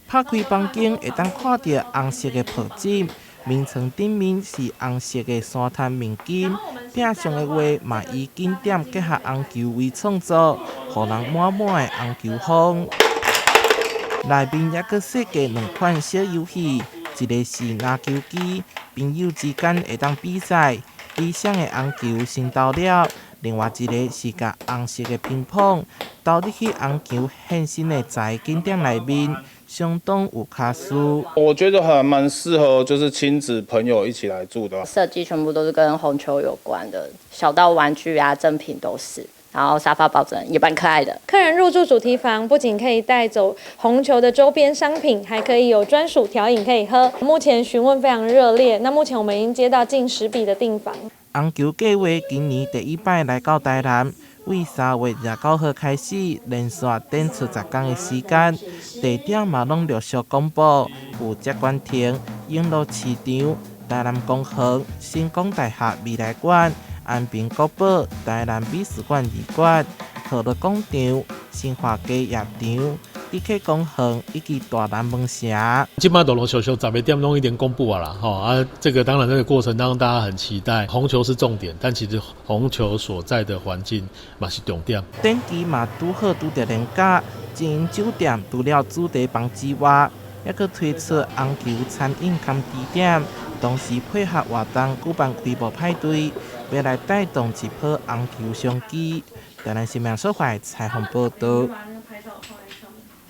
拍開房間會當看著紅色的抱枕，眠床頂面是紅色的沙灘面巾，壁上的畫嘛以景點結合紅球為創作，予人滿滿的紅球風。內面猶閣設計兩款小遊戲，一个是拿球機，朋友之間會當比賽，比誰的紅球先投了；另外一个是共紅色的乒乓投入去紅球現身的十个景點內面，相當有巧思。我覺得還蠻適合，就是親子朋友一起來住的。設計全部都是跟紅球有關的，小到玩具啊、贈品都是。然後沙發抱枕也蠻可愛的。客人入住主題房，不僅可以帶走紅球的周邊商品，還可以有專屬調飲可以喝。目前詢問非常熱烈，那目前我們已經接到近10筆的訂房。紅球計劃今年第一擺來到台南，對3月29號開始，連續展出10天的時間，地點嘛攏陸續公布，有接官亭、永樂市場、台南公園、成功大學未來館、安平國寶、台南美術館二館、河樂廣場、新華街夜場、地鐵公園以及大南門城。這擺陸陸續續十个點攏已經公布啊啦，吼啊，這個當然這個過程當中大家很期待，紅球是重點，但其實紅球所在的環境嘛是重點。展期嘛拄好拄著連假，經營酒店除了主題房之外，猶閣推出紅球餐飲兼甜點，同時配合活動舉辦開幕派對，欲來帶動一波紅球商機。台南新聞所採訪報導。